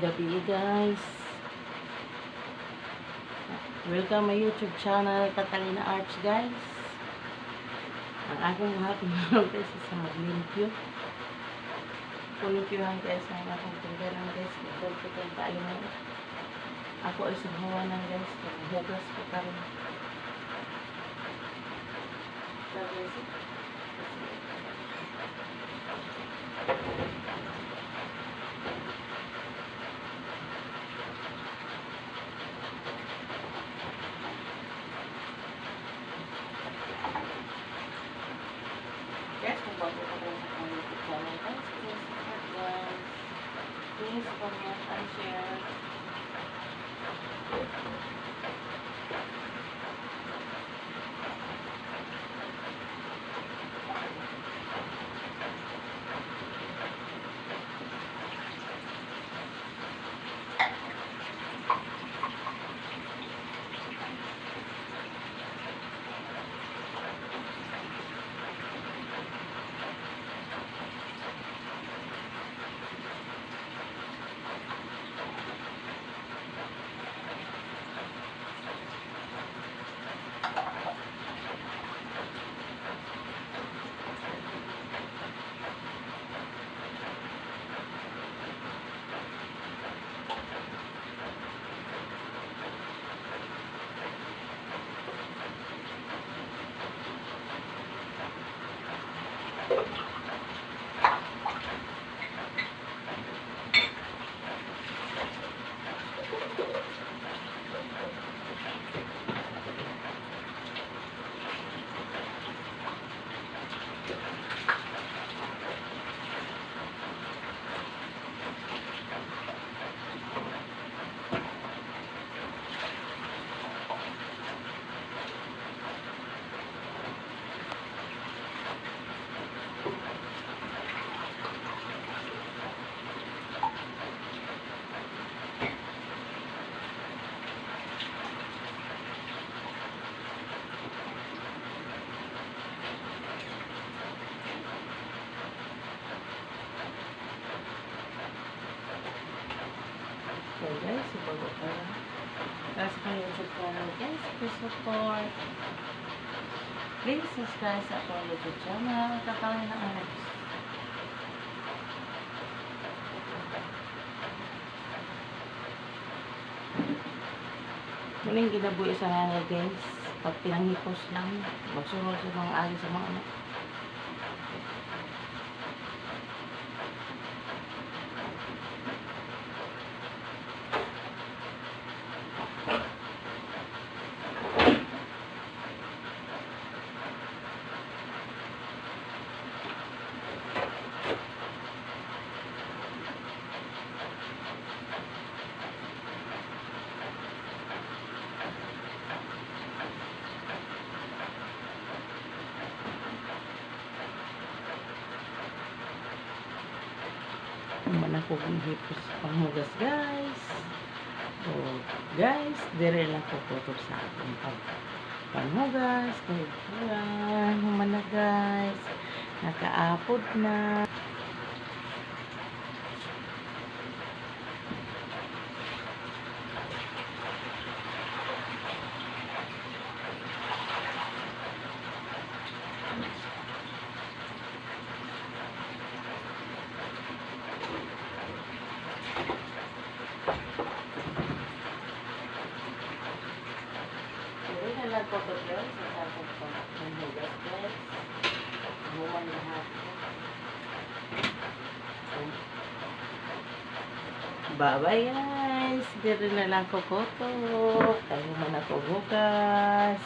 Maayong gabi, guys. Welcome my YouTube channel, Catalina Arts, guys. Ang akong hapon guys sa maglimpyo. Kulimpyohan guys ang akong tinggalan, guys. Ito ko kaayo mo. Ako ay sanghawanan, guys. Hugas ko karon. So, guys, guys, kung bago ka pa sa akong YouTube channel, guys, please support, guys. Please comment and share. So guys, bago ka sa akong YouTube channel, guys, please support. Please subscribe sa akong YouTube channel, Catalina Arts. Muling ginabuhi sa nanay, guys. Pag pinanghipos lang, magsunod sa mga ali sa mga anak. Man ako hipos panghugas, guys. So, guys, dire lang ko kutob sa akong pag panghugas. Kay human na, guys. Nakaapod na. Dire na lang ko to, guys, sa akong panghugas, guys. Human lahat. Bye-bye, guys. Dire na lang ko koto. Kayo man ako bukas.